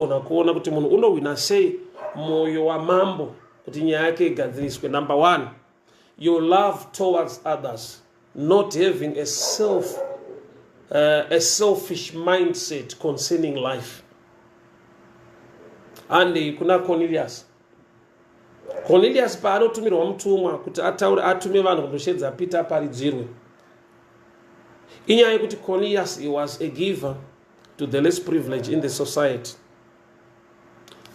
Unogona kuona kuti munhu unohwina sei mwoyo wamambo kuti nyaya yake igadziriswe. Number one, your love towards others, not having a self a selfish mindset concerning life. Handei kuna Cornelius. Cornelius paanotumirwa mutumwa kuti ataure atume vanhu kundoshedza Peter aparidzirwe. Inyaya yekuti Cornelius he was a giver to the less privilege in the society.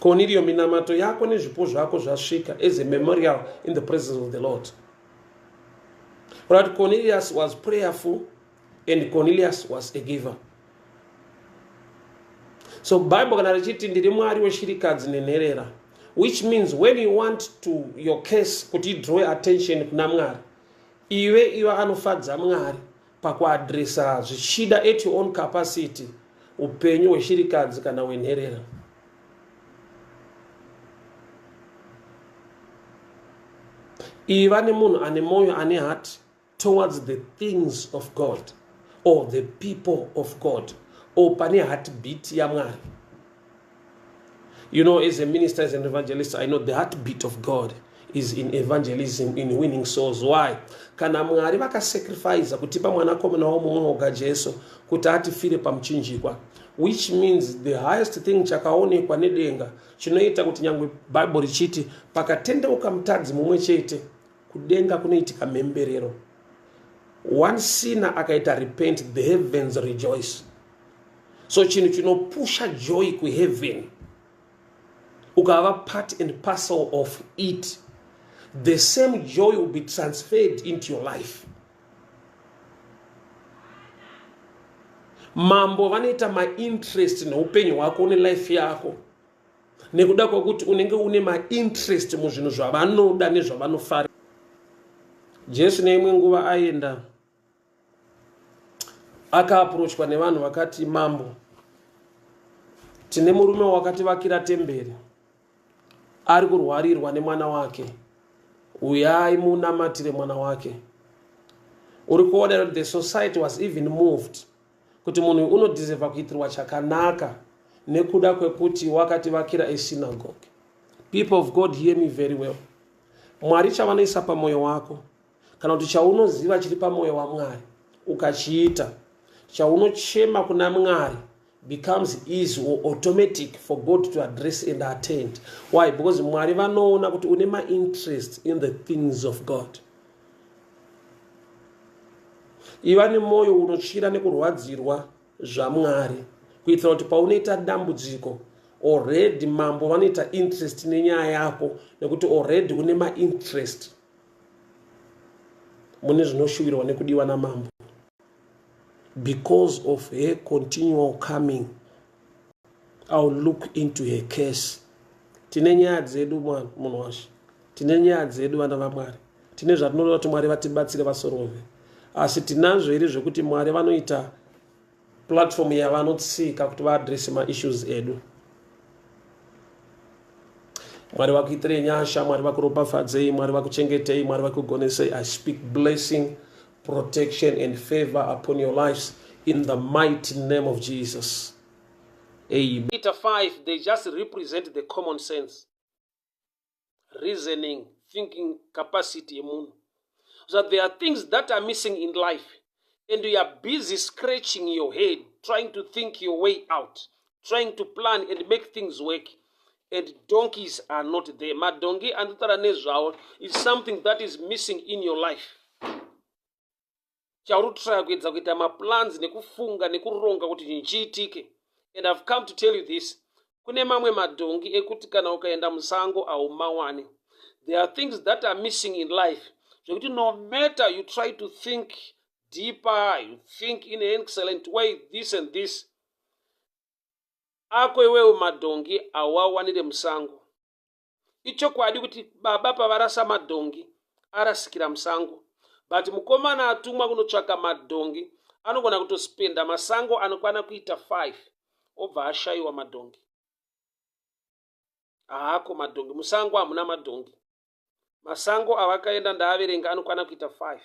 Cornelio, minamato yako nezvipo zvako zvasvika as a memorial in the presence of the Lord. Right, Cornelius was prayerful and Cornelius was a giver. So Bible kana richiti ndiri Mwari weshirikadzi nenherera, which means when you want to your case kuti draw attention kuna Mwari, iwe iwe anofadza Mwari pakuadresa zvichida at your own capacity upenyu hweshirikadzi kana hwenherera. Iva nemunhu ane mwoyo ane heart towards the things of God or the people of God or pane heartbeat yaMwari. You know, as a minister, as an evangelist, I know the heartbeat of God is in evangelism, in winning souls. Why? Kana Mwari vakasacrifice kutipa mwanakomana wavo mumwe oga Jesu kuti atifire pamuchinjikwa, which means the highest thing chakaonekwa nedenga chinoita kuti nyangwe Bible richiti pakatendeuka mutadzi mumwe chete kudenga kunoitika mhemberero. One sinner akaita repent, the heavens rejoice. So chinhu chinopusha joy kuheaven ukava part and parcel of it, the same joy will be transferred into your life. Mambo vanoita mainterest neupenyu hwako nelife yako nekuda kwekuti unenge une mainterest muzvinhu zvavanoda nezvavanofarira. Jesu neimwe nguva aenda akaaprochwa nevanhu vakati, mambo, tine murume wakativakira temberi ari kurwarirwa nemwana wake, uyai munamatire mwana wake. Uri kuona kuti the society was even moved kuti munhu unodeserva kuitirwa chakanaka nekuda kwekuti wakativakira a synagogue. People of God, hear me very well. Mwari chavanoisa pamwoyo wako kana kuti chaunoziva chiri pamwoyo waMwari ukachiita, chaunochema kuna Mwari becomes easy or automatic for God to address and attend. Why? Because Mwari vanoona kuti une mainterest in the things of God. Iva nemwoyo unotsvira nekurwadzirwa zvaMwari kuitira kuti paunoita dambudziko already mambo vanoita interest nenyaya yako nekuti already une mainterest mune zvinoshuwirwa nekudiwa namambo. Because of her continual coming, I'll look into her case. Tine nyaya dzedu munhu washe, tine nyaya dzedu vana vaMwari, tine zvatinoda kuti Mwari vatibatsire vasorove, asi tinazvo here zvekuti Mwari vanoita platform yavanotsika kuti vaadrese maissues edu? Mwari vakuitirei nyasha, Mwari vakuropafadzei, Mwari vakuchengetei, Mwari vakugonesei. I speak blessing, protection and favor upon your lives in the mighty name of Jesus. Amen. Peter 5, they just represent the common sense, reasoning, thinking capacity yemunhu. So there are things that are missing in life and you are busy scratching your head, trying to think your way out, trying to plan and make things work, and donkeys are not there. Madongi anditaura nezvawo is something that is missing in your life. Chauri kutraya kuedza kuita maplans nekufunga nekuronga kuti chinhu chiitike, and I've come to tell you this: kune mamwe madhongi ekuti kana ukaenda musango haumawani. There are things that are missing in life zvekuti no matter you try to think deeper, you think in an excellent way, this and this, ako iwewe madhongi hauawanire musango. Ichokwadi kuti baba pavarasa madhongi arasikira musango, but mukomana atumwa kunotsvaka madhongi anogona kutospenda masango anokwana kuita 5 obva ashayiwa madhongi. Haako madhongi musango, hamuna madhongi. Masango avakaenda ndaaverenga anokwana kuita 5,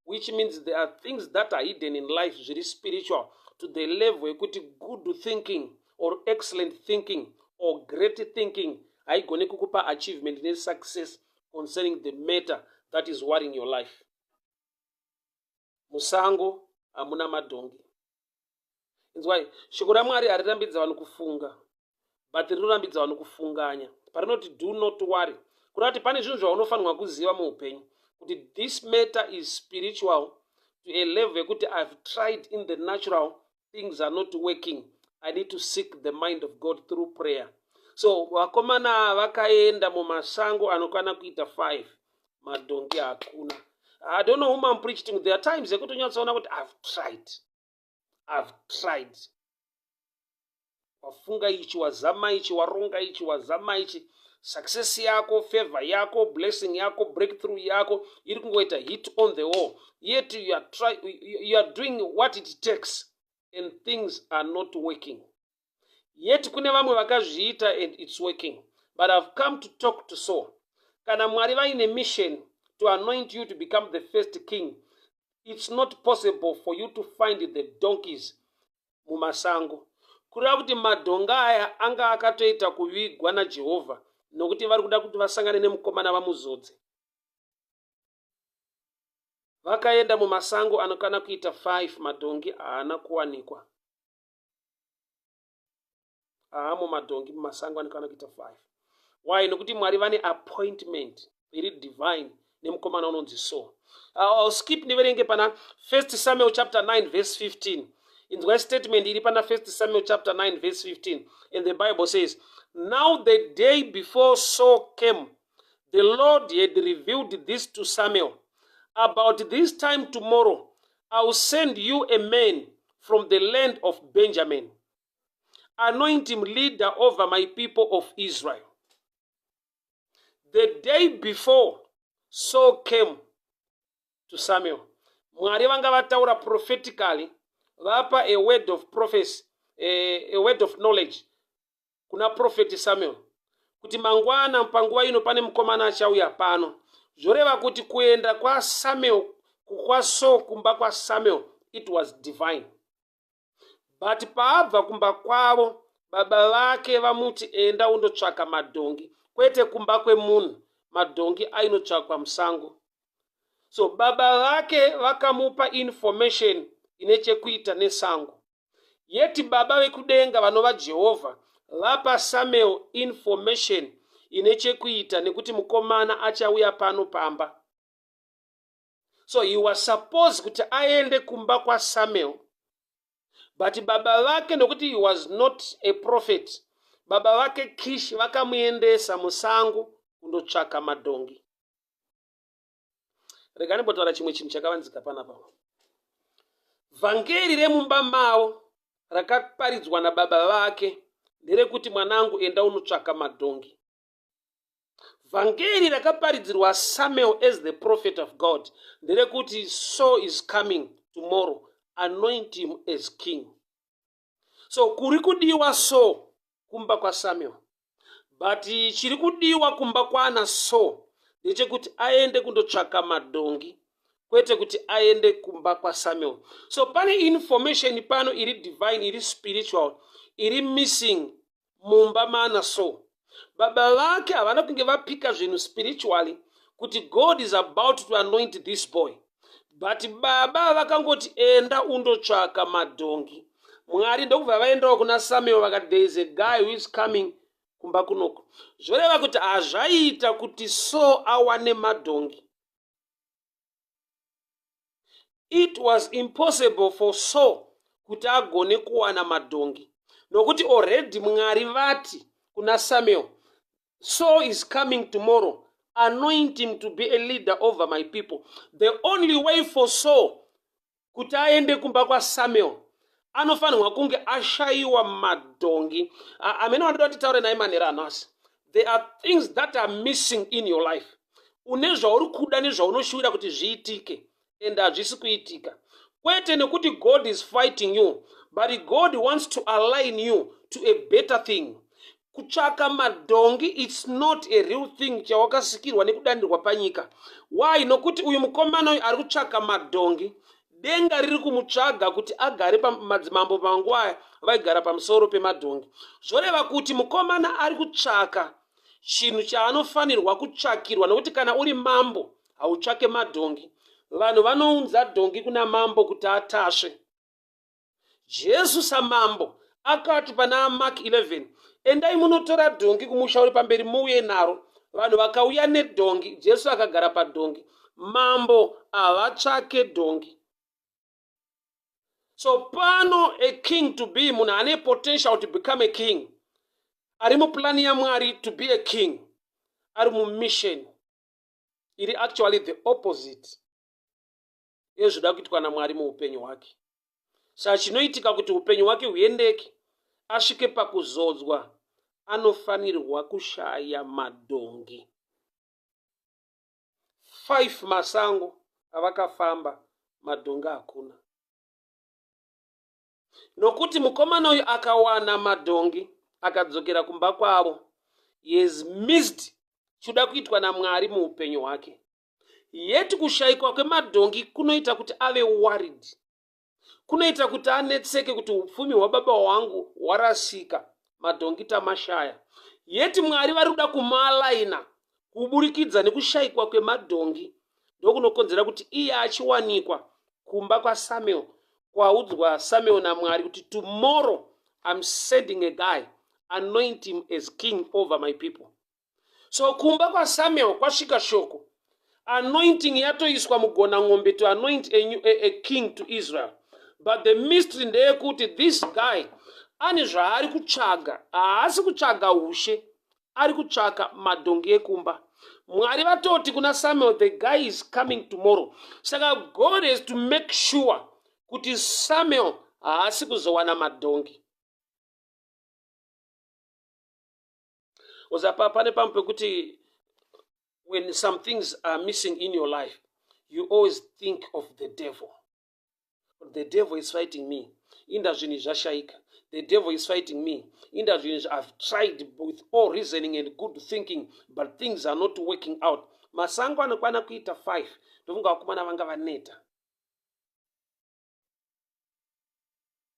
which means there are things that are hidden in life zviri spiritual to the level yekuti good thinking or excellent thinking or great thinking haigone kukupa achievement nesuccess concerning the matter that is worrying your life. Musango hamuna madhongi. Inzwai, shoko raMwari harirambidza vanhu kufunga, but rinorambidza vanhu kufunganya. Parinoti "Do not worry", kureva kuti pane zvinhu zvaunofanirwa kuziva muupenyu, kuti this matter is spiritual to a level yekuti I've tried in the natural, things are not working. I need to seek the mind of God through prayer. So vakomana vakaenda mumasango anokwana kuita 5, madhongi hakuna. I don't know whom I'm preaching. There are times ekuti unyatsoona kuti I've tried, I've tried. Wafunga ichi, wazama ichi, waronga ichi, wazama ichi, success yako, favor yako, blessing yako, breakthrough yako iri kungoita hit on the wall, yet you are doing what it takes and things are not working. Yet kune vamwe vakazviita and it's working. But I've come to talk to Saul. Kana Mwari vaine mission to anoint you to become the first king, it's not possible for you to find the donkeys mumasango. Kureva kuti madhonga aya anga akatoita kuvigwa naJehovha, nokuti vari kuda kuti vasangane nemukomana vamuzodze. Vakaenda mumasango anokwana kuita 5, madhongi haana kuwanikwa. Haamo madhongi mumasango anokwana kuita 5. Why? Nokuti Mwari vane appointment iri divine nemukomana unonzi Saul. I'll skip, ndiverenge pana 1 Samuel chapter 9 verse 15. Inzwa statement iri pana 1 Samuel chapter 9 verse 15, and the Bible says, "Now the day before Saul came, the Lord had revealed this to Samuel: About this time tomorrow I will send you a man from the land of Benjamin. Anoint him leader over my people of Israel." The day before Saul came to Samuel, Mwari vanga vataura prophetically, vapa a word of prophecy, a word of knowledge kuna Prophet Samuel kuti mangwana panguva ino pane mukomana achauya pano. Zvoreva kuti kuenda kwaSamuel, kwaSaul kumba kwaSamuel, it was divine. But paabva kumba kwavo, baba vake vamuti, "Enda undotsvaka madhongi," kwete kumba kwemunhu. Madhongi ainotsvakwa musango. So baba vake vakamupa information ine chekuita nesango, yeti Baba vekudenga vanova Jehovha vapa Samuel information ine chekuita nekuti mukomana achauya pano pamba. So he was supposed kuti aende kumba kwaSamuel, but baba vake, nokuti he was not a prophet, baba vake Kish vakamuendesa musango kundotsvaka madhongi. Rega ndimbotaura chimwe chinhu chakavanzika panapa. Vhangeri remumba mavo rakaparidzwa nababa vake nderekuti, "Mwanangu, enda unotsvaka madhongi." Vhangeri rakaparidzirwa Samuel as the prophet of God nderekuti, "Saul is coming tomorrow, anoint him as king." So kuri kudiwa Saul kumba kwaSamuel, but chiri kudiwa kumba kwana Saul ndechekuti aende kundotsvaka madhongi, kwete kuti aende kumba kwaSamuel. So pane information pano iri divine, iri spiritual, iri missing mumba mana Saul. Baba vake havana kunge vapika zvinhu spiritually kuti God is about to anoint this boy, but baba vakangoti, "Enda undotsvaka madhongi." Mwari ndokubva vaendawo kuna Samuel vakati, "There is a guy who is coming kumba kunoko." Zvoreva kuti hazvaiita kuti Saul awane madhongi. It was impossible for Saul kuti agone kuwana madhongi, nokuti already Mwari vati kuna Samuel, "Saul is coming tomorrow. Anoint him to be a leader over my people." The only way for Saul kuti aende kumba kwaSamuel, anofanirwa kunge ashayiwa madhongi. Amene wandoda nditaure naye manhero anhasi, there are things that are missing in your life. Une zvauri kuda nezvaunoshuwira kuti zviitike and hazvisi kuitika, kwete nekuti God is fighting you, but God wants to align you to a better thing. Kutsvaka madhongi, it's not a real thing chawakasikirwa nekudandirwa panyika. Why? Nokuti uyu mukomana uyu ari kutsvaka madhongi. Denga riri kumutsvaga kuti agare pamadzimambo. Panguva aya vaigara pamusoro pemadhongi. Zvoreva kuti mukomana ari kutsvaka chinhu chaanofanirwa kutsvakirwa, nokuti kana uri mambo hautsvake madhongi. Vanhu vanounza dhongi kuna mambo kuti atasve. Jesu samambo akati pana Mark 11, "Endai munotora dhongi kumusha uri pamberi, muuye naro." Vanhu vakauya nedhongi, Jesu akagara padhongi. Mambo havatsvake dhongi. So pano a king to be, munhu ane potential to become a king, ari muplani yaMwari to be a king, ari mumission iri actually the opposite yezvinoda kuitwa naMwari muupenyu hwake. Saka chinoitika kuti upenyu hwake huendeke, asvike pakuzodzwa, anofanirwa kushaya madhongi. 5 masango avakafamba, madhongi hakuna, nokuti mukomana uyu akawana madhongi akadzokera kumba kwavo, he has missed chinoda kuitwa naMwari muupenyu hwake. Yeti kushayikwa kwemadhongi kunoita kuti ave worried, kunoita kuti anetseke kuti upfumi hwababa hwangu hwarasika, madhongi tamashaya. Yeti Mwari vari kuda kumualigna kuburikidza nekushayikwa kwemadhongi. Ndokunokonzera kuti iye achiwanikwa kumba kwaSamuel, kwaudzwa Samuel naMwari kuti, "Tomorrow I'm sending a guy, anoint him as king over my people." So kumba kwaSamuel kwasvika shoko, anointing yatoiswa mugona ng'ombe to anoint a king to Israel. But the mystery ndeyekuti this guy ane zvaari kutsvaga. Haasi kutsvaga ushe, ari kutsvaka madhongi ekumba. Mwari vatoti kuna Samuel, "The guy is coming tomorrow." Saka God has to make sure kuti Samuel haasi kuzowana madhongi. Uzapa pane pamwe pekuti when some things are missing in your life, you always think of the devil. "The devil is fighting me. Inda zvinhu zvashayika. The devil is fighting me. Inda zvinhu, I've tried with all reasoning and good thinking, but things are not working out." Masango anokwana kuita 5. Ndofunga vakomana vanga vaneta.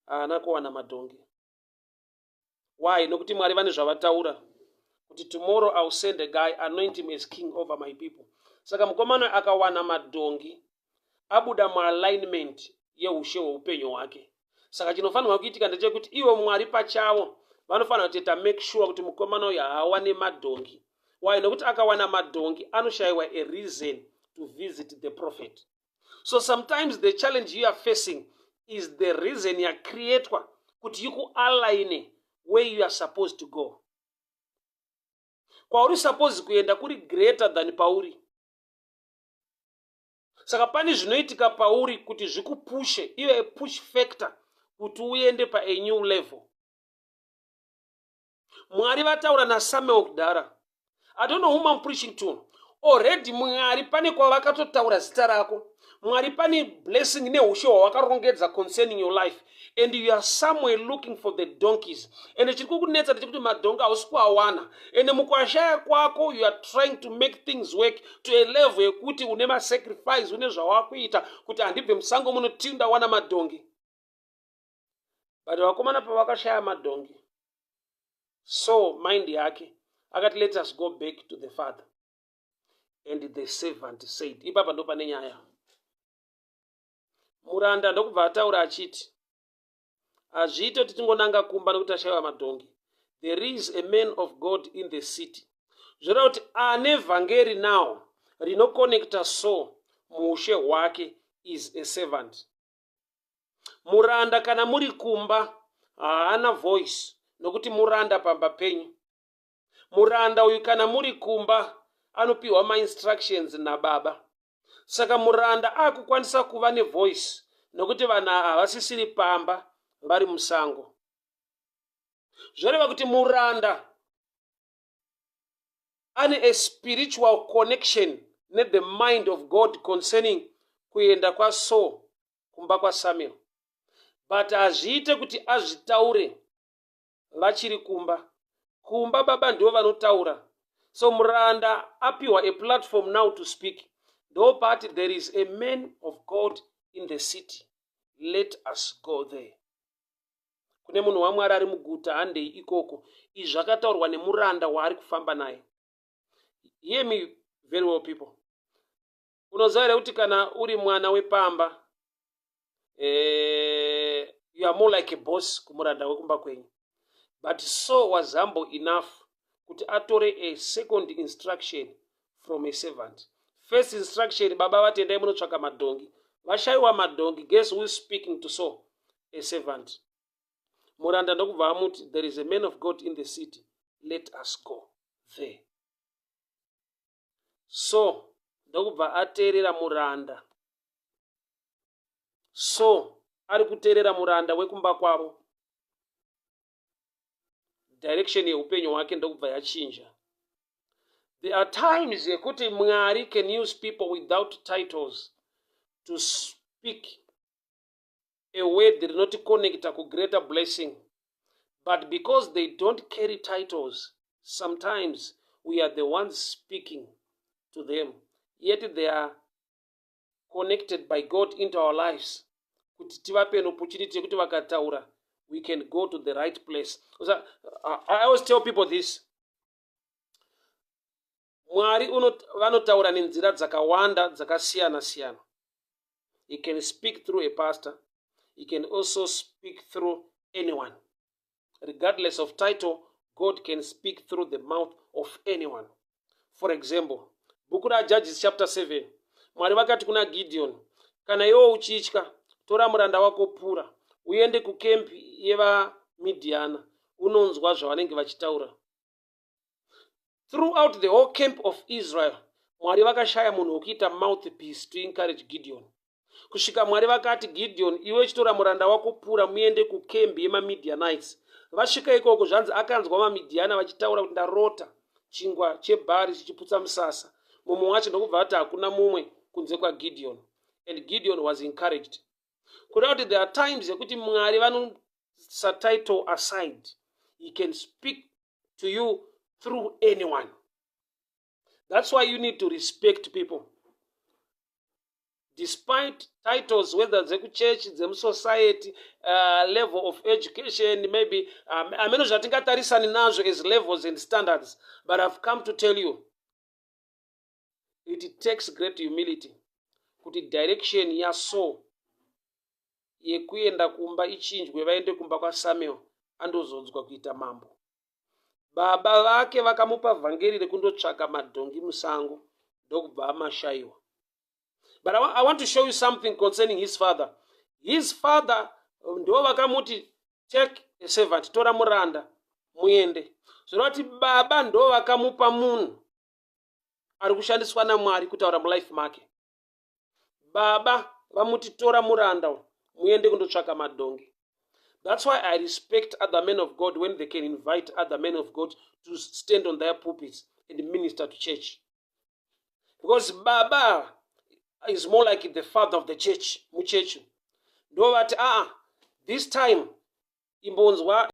Haana kuwana madhongi. Why? Nokuti Mwari vane zvavataura kuti, "Tomorrow I will send a guy, anoint him as king over my people." Saka mukomana akawana madhongi, abuda mualignment yeushe hweupenyu hwake. Saka chinofanirwa kuitika ndechekuti ivo Mwari pachavo vanofanira kutoita make sure kuti mukomana uyu haawane madhongi. Why? Nokuti akawana madhongi, anoshayiwa a reason to visit the prophet. So sometimes the challenge you are facing is the reason yacreatwa kuti ikualign where you are supposed to go. Kwauri supposed kuenda kuri greater than pauri. Saka pane zvinoitika pauri kuti zvikupushe, ive a push factor kuti uende pa a new level. Mwari vataura naSamuel kudhara. I don't know whom I'm preaching to already. Mwari pane kwavakatotaura zita rako. Mwari pane blessing neushe hwavakarongedza concerning your life, and you are somewhere looking for the donkeys, and chiri kukunetsa ndechekuti madhongi hausi kuawana. And mukuashaya kwako, you are trying to make things work to a level yekuti une masacrifice, une zvawakuita kuti handibve musango muno till ndawana madhongi. But vakomana pavakashaya madhongi, so mind yake akati, "Let us go back to the father." And the servant said, ipapa ndo pane nyaya, muranda ndokubva ataura achiti, "Hazviite kuti tingonanga kumba nekuti tashayiwa madhongi. There is a man of God in the city." Zvoreva kuti ane vhangeri now rinoconnecta so muushe hwake is a servant, muranda. Kana muri kumba haana voice, nokuti muranda pamba penyu. Muranda uyu, kana muri kumba, anopiwa mainstructions nababa. Saka muranda akukwanisa kuva nevoice nokuti vanhu havasisiri pamba, vari musango. Zvoreva kuti muranda ane a spiritual connection nethe mind of God concerning kuenda kwaSaul kumba kwaSamuel, but hazviite kuti azvitaure vachiri kumba. Kumba baba ndivo vanotaura. So muranda apiwa a platform now to speak. Ndopati, "There is a man of God." in the city, let us go there." Kune munhu waMwari ari muguta, handei ikoko. Izvi zvakataurwa nemuranda waari kufamba naye. Hear me very well, people. Unoziva here kuti kana uri mwana wepamba, you are more like a boss kumuranda wekumba kwenyu? But Saul was humble enough kuti atore a second instruction from a servant. First instruction, baba vati, "Endai munotsvaka madhongi." Vashayiwa madhongi, guess who is speaking to Saul? A servant. Muranda ndokubva amuti, "There is a man of God in the city, let us go there." So ndokubva ateerera muranda. So ari kuteerera muranda wekumba kwavo, direction yeupenyu hwake ndokubva yachinja. There are times yekuti Mwari can use people without titles to speak a word rinoticonnecta kugreater blessing, but because they don't carry titles, sometimes we are the ones speaking to them, yet they are connected by God into our lives kuti tivape an opportunity yekuti vakataura, we can go to the right place. So, I always tell people this: Mwari vanotaura nenzira dzakawanda dzakasiyana siyana. He can speak through a pastor. He can also speak through anyone regardless of title. God can speak through the mouth of anyone. For example, bhuku raJudges chapter 7, Mwari vakati kuna Gideon, "Kana iwo uchitya, tora muranda wako Pura, uende kukempi yevaMidhiana, unonzwa zvavanenge vachitaura." Throughout the whole camp of Israel, Mwari vakashaya munhu wekuita mouthpiece to encourage Gideon, kusvika Mwari vakati, "Gideon, iwe chitora muranda wako Pura, muende kukembi yemaMidianites." Vasvika ikoko, zvanzi akanzwa maMidhiana vachitaura kuti, "Ndarota chingwa chebhari chichiputsa musasa." Mumwe wacho ndokubva ati, "Hakuna mumwe kunze kwaGideon." And Gideon was encouraged. Kuda kuti there are times yekuti Mwari vanoisa title aside. He can speak to you through anyone. That's why you need to respect people despite titles, whether dzekuchechi, dzemusociety, level of education, maybe ameno zvatingatarisani nazvo as levels and standards. But I've come to tell you, it takes great humility kuti direction yaSaul yekuenda kumba ichinjwe, vaende kumba kwaSamuel andozodzwa kuita mambo. Baba vake vakamupa vhangeri rekundotsvaka madhongi musango, ndokubva amashayiwa. But I want to show you something concerning his father. His father ndo vakamuti, "Take a servant, tora muranda muende." Zvoreva kuti baba ndo vakamupa munhu ari kushandiswa naMwari kutaura mulife make. Baba vamuti, "Tora muranda muende kundotsvaka madhongi." That's why I respect other men of God when they can invite other men of God to stand on their pulpits and minister to church, because baba is more like the father of the church. Muchechi ndo vati, "Aa, this time imbonzwa